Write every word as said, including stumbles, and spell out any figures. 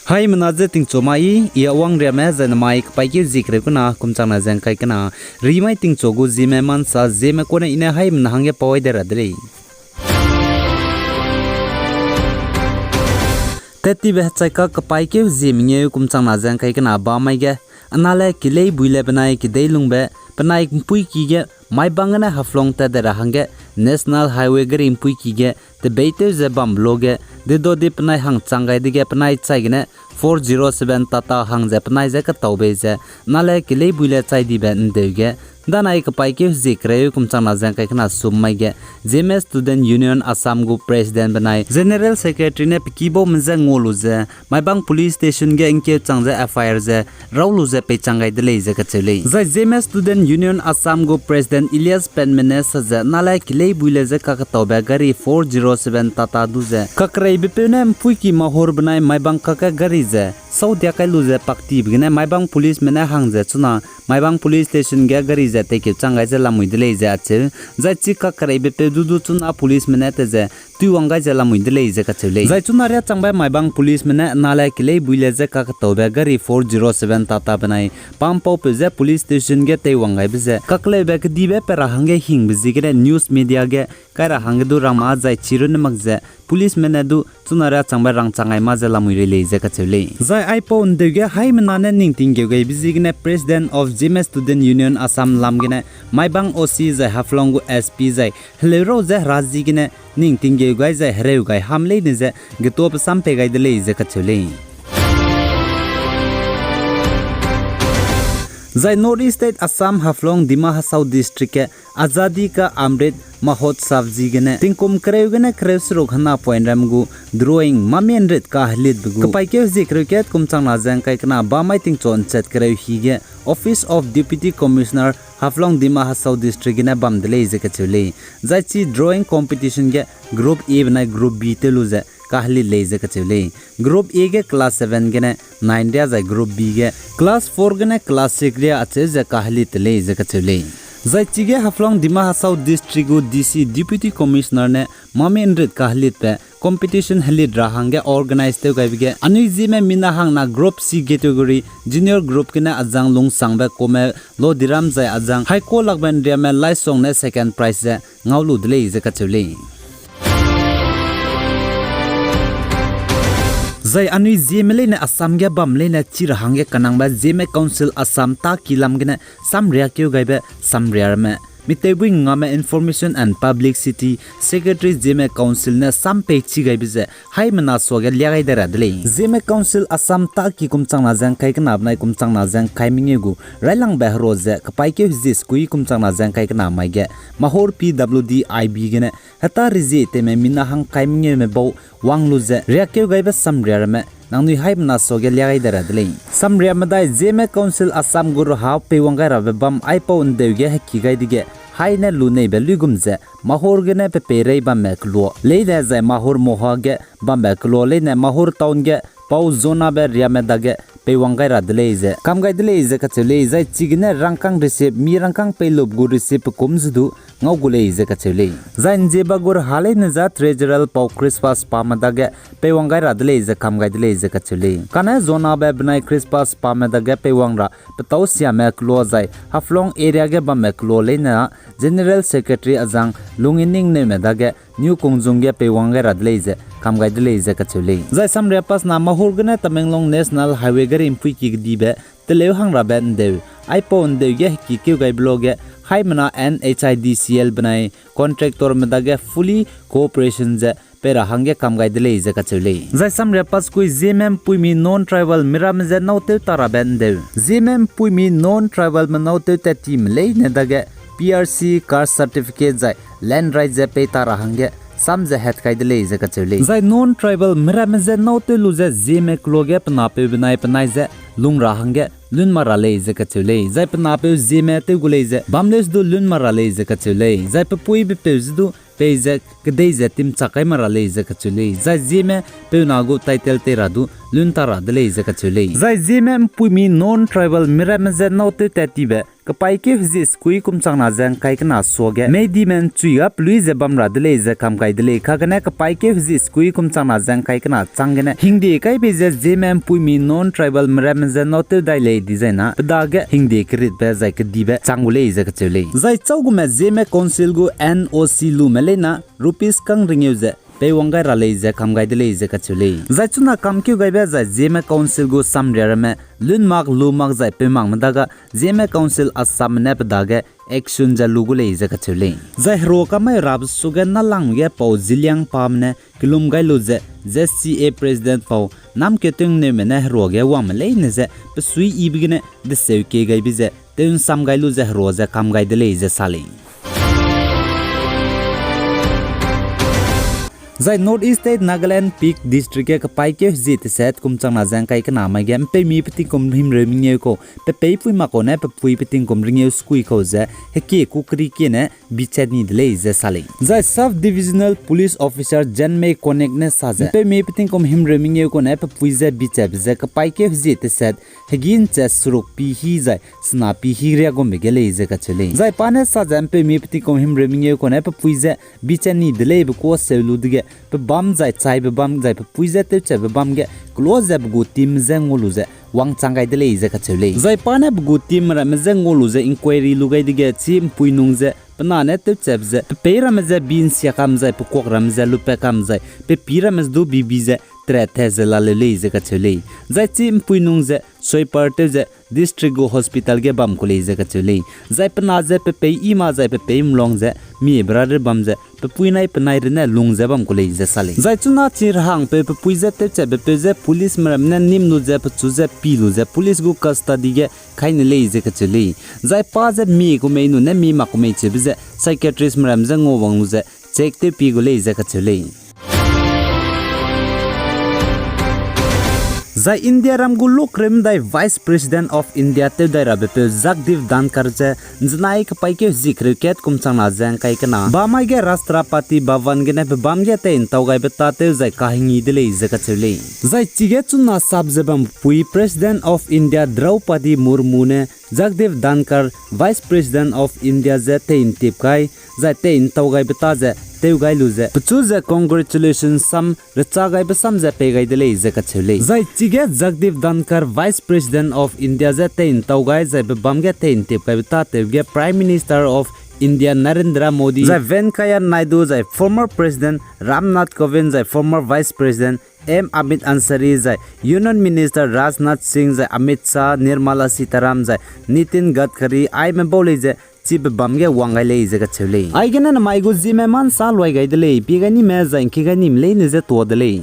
Haimena je tingchu mai, I Awang Riame zai namai kepaîkeu zie kereu kena kum changna ze ngkai kena, rimai tingchu gu zieme mansa zieme kune I ne haimena hangge pau ai de ra de lei. Tettibe hechai kak kepaîkeu zie mengeu kum changna ze ngkai kena bamai ge, anale kileibui le benai kideilungbe, penai mpuiki ge, Maibang gene Haflong tat de ra hangge, National Highway gari mpuiki ge, tebeitew ze bambe lo ge, dedodi penai hang chang gai dege penai chai gene, four zero seven Tata hang ze penai je ketaubei ze, nale kileibui le chai dibe ndeu ge, danai kepaîkeu hezie kereu kum changna ze ngkai kena sum mai ge, Zeme Student Union Assam gu President benai General Secretary ne pekibaume je ngua lu ze, Maibang Police Station ge ngkeu chang ze F I R ze, rau lu ze peichang gai de lei ze kacheu lei. Zai Zeme Student Union Assam gu President Elias Penme ne sa ze nale kileibui le je kaketaube gari four zero seven Tata du ze, kakereibepeu ne mpuiki Mahur benai Maibang kakge gari ze, saudia kai lu ze paktibe gene Maibang Policeme ne hang ze chuna Maibang Police Station ge gari ze teikeu chang gai ze lamui de lei ze acheu, zai chi kakereibepeu du du chuna Policeme ne te ze, tuiwang gai ze lamui de lei ze kacheu lei. Zai chuna riâ changbe Maibang Policeme ne nale kileibui le je kaketaube gari four zero seven Tata benai, pampaupeu je Police Station ge teiwang gaibe ze, kakleube kedibe pe ra hangge hingbe ziegene news media ge, kai ra hangge du rangma zai chi runne mak ze, Policeme ne du chuna riâ changbe rangchang gai ma ze lamui rei lei ze kacheu lei. Zai aipau ndeu ge haimena ne ning tinggeu gaibe ziegene President of Zeme Student Union Assam lam gene, Maibang O C zai Haflong gu S P zai, heleu rau ze hera ziegene, ning tinggeu gai zai hereu gai ham leine ze, getuabe sam pei gai de lei ze kacheu lei. Zai North East State Assam Haflong Dima Hasao District ge Azadi Ka Amrit Mahotsav ziegene, tingkum kereu gene kereu seruk hena point ram gu drawing mamianrit kahelitbe gu, kepaîkeu hezie kereu kat kum changna ze ngkai kena bamai tingchu nchat kereu hi ge, Office of Deputy Commissioner Haflong Dima Hasao District gene bam de lei ze kacheu lei. Zai chi drawing competition ge Group A benai Group B tew lu ze kahelit lei ze kacheu lei. Group A ge class seven gene nine riâ zai Group B ge class four gene class six riâ acheu ze kahelit te lei ze kacheu lei. Zai chige Haflong Dima Hasao District gu D C Deputy Commissioner ne mamianrit kahelitbe competition helit ra hangge organize tew gaibe ge, anui Zeme mina hangna Group C category, junior group gene azang Lungsangbe Kome Lodiram zai azang Haiko Lakbe Nriame Laisong ne second prize ze ngau lu de lei ze kacheu lei. Zai anui Zeme leine Assam ge bam leine chi ra hangge kanangbe Zeme Council Assam tâki lam gene samriakeu gaibe samria ramme, Mitewbui Ngame Information and Publicity Secretary Zeme Council ne sam pei chi gaibe ze haimena suage lia gai de ra de lei. Zeme Council Assam tâki kum changna ze ngkai kena benai kum changna ze ngkai mengeu gu railangbe hero ze kepaîkeu hezie sekui kum changna ze ngkai kena mai ge Mahur P W D I B gene heta rezie tewme mina hang kai mengeume bau wang lu ze riakeu gaibe samria ramme nangnui haimena suage lia gai de ra de lei. Samria medai Zeme Council Assam gu ruha peiwang gai rabe bam aipau ndeu ge heki gai dege, hai ne luneibe luigum ze Mahur gene pe peirei bamme keloa leine zai Mahur Moha ge bambe keloa leine Mahur Town ge pau zonabe riame dage peiwang gai ra de lei ze kam gai de lei ze kacheu lei. Zai chigene rangkâng receipt, mi rangkâng peilup gu receipt pe kum ze du ngau gu lei ze kacheu lei. Zai nzieba gu ruha leine za treasurer pau Christmas pame dage peiwang gai ra de lei ze kam gai de lei ze kacheu lei. Kane zonabe benai Christmas pame dage peiwang ra petâu siame keloa zai Haflong area ge bamme keloa leine General Secretary azang Lungining Neume dage New Kungjung ge peiwang gai ra de lei ze kam gai de lei ze kacheu lei. Zai samria pasna Mahur gene Tamenglong National Highway gari mpuiki kedibe teleu hang rabe ndeu, aipau ndeu ge hekikeu gaibe lo ge haimena N H I D C L benai contractorme dage fully cooperation ze pei ra hangge kam gai de lei ze kacheu lei. Zai samria paskui Zeme mpuimi non-tribal miramme je nâu tew ta rabe ndeu, Zeme mpuimi non-tribalme nâu tew tat time leine dage P R C, caste certificate zai land right ze pei ta ra hangge sam ze het kai de lei ze kacheu lei. Zai non-tribal miramme je nâu tew lu ze Zeme keloa ge pe napeu benai penai ze lung ra hangge lun ma ra lei ze kacheu lei. Zai pe napeu Zeme tew gu lei ze bam leu ze du lun ma ra lei ze kacheu lei. Zai pe puibepeu ze du peize kedei ze timchak kai ma ra lei ze kacheu lei. Zai Zeme peu na gu title tei ra du lun ta ra de lei ze kacheu lei. Zai Zeme mpuimi non-tribal miramme je nâu tew tat tibe kepaîkeu hezie sekui kum changna ze ngkai kena suage meidime nchui ga pelui ze bam ra de lei ze kam gai de lei. Kagene kepaîkeu hezie sekui kum changna ze ngkai kena chang gene hingde kai bei ze Zeme mpuimi non-tribal meramme ze nâu tew dai lei dizai na pe dage hingde keritbe zai kedibe chang gu lei ze kacheu lei. Zai chau gume Zeme Council gu N O C lume leina rupees kang ringeu ze peiwang gai ra lei ze kam gai de lei ze kacheu lei. Zai chuna kamkeu gaibe zai Zeme Council gu samria ramme lun mak lu mak zai peu makme dage Zeme Council Assamme ne pe dage action ze lu gu lei ze kacheu lei. Zai herua kamai rabe suge nâlangme ge pau Zeliang pame ne kelum gai lu ze Z C A President pau Namketungneume ne herua ge wangme leine ze pe suiyibe gene deseu kie gaibe ze tew nsam gai lu ze herua ze kam gai de lei ze sa lei. Zai North East State Nagaland Phek District ge kepaîkeu hezie teset kum changna ze ngkai kena mai ge mpeumi pe tingkum himreu mengeu kau pe peipui mak kau ne pe pui pe tingkum ringeu sekui kau ze hekie kukeri kie ne bichat ni de lei ze sa lei. Zai Sub Divisional Police Officer Janmei Konek ne sa ze mpeumi pe tingkum himreu mengeu kau ne pe pui ze bichatbe ze kepaîkeu hezie teset hegî nchat seruk pi hî zai sena pi hî riagumbe ge lei ze kacheu lei. Zai pa ne sa ze mpeumi pe tingkum himreu mengeu kau ne pe pui ze bichat ni de leibe kuâ seu lu dege pe bâm zai chaibe bâm zai pe pui je tewchatbe bâm ge kelo ze pe gu team ze ngau lu ze wangchang gai de lei ze kacheu lei. Zai pa ne pe gu teamme ramme je ngau lu ze inquiry lu gai dege chi mpui nung ze pe na ne tewchatbe ze pe peî ramme je bi nsia kam zai pe kuak ramme je lupat kam zai pe pî ramme je du bibi ze tret te ze laleu lei ze kacheu lei. Zai chi mpui nung ze swiper tew ze district gu hospital ge bam ku lei ze kacheu lei. Zai pe na ze pe peî i ma zai pe peî mlung ze mie brother bam ze pe pui nai penai rune lung ze bam ku lei ze sa lei. Zai chuna chi rehangpeu pe pui je tewchatbepeu je policeme ramme ne nîm lu ze pechu je pi lu ze police gu custody ge kai ne lei ze kacheu lei. Zai pa je mie ku mei nune mie mak ku mei cheube ze psychiatristme ramme je nguawang lu ze check tew pi gu lei ze kacheu lei. Zai Indiaram gu lukreu medai Vice President of India tew dai rabepeu Jagdeep Dhankhar je nzenai kepaîkeu hezie kereu kat kum changna ze ngkai kena bamai ge Rashtrapati Bhavan gene pe bâm ge tei ntau gaibe tâtew zai kahingi de lei ze kacheu lei. Zai chige chuna sap ze bam pui President of India Draupadi Murmu ne Jagdeep Dhankhar Vice President of India je tei ntip gai zai tei ntau gaibe tâ ze tew gai lu ze pechu ze congratulation sam recha gaibe sam ze pei gai de lei ze kacheu lei. Zai chige Jagdeep Dhankhar Vice President of India je tei ntau gai zai pe bâm ge tei ntip gaibe tâtew ge Prime Minister of India Narendra Modi zai Venkaiah Naidu zai former President Ram Nath Kovind zai former Vice President M Amit Ansari zai Union Minister Rajnath Singh zai Amit Shah, Nirmala Sitharam zai Nitin Gadkari aime bau lei ze chibe bâm ge wang gai lei ze kacheu lei. Aigene namai gu ziemme mâ nsa luai gai de lei, pie gai nime zai ngkie gai nime leine je tuâ de lei.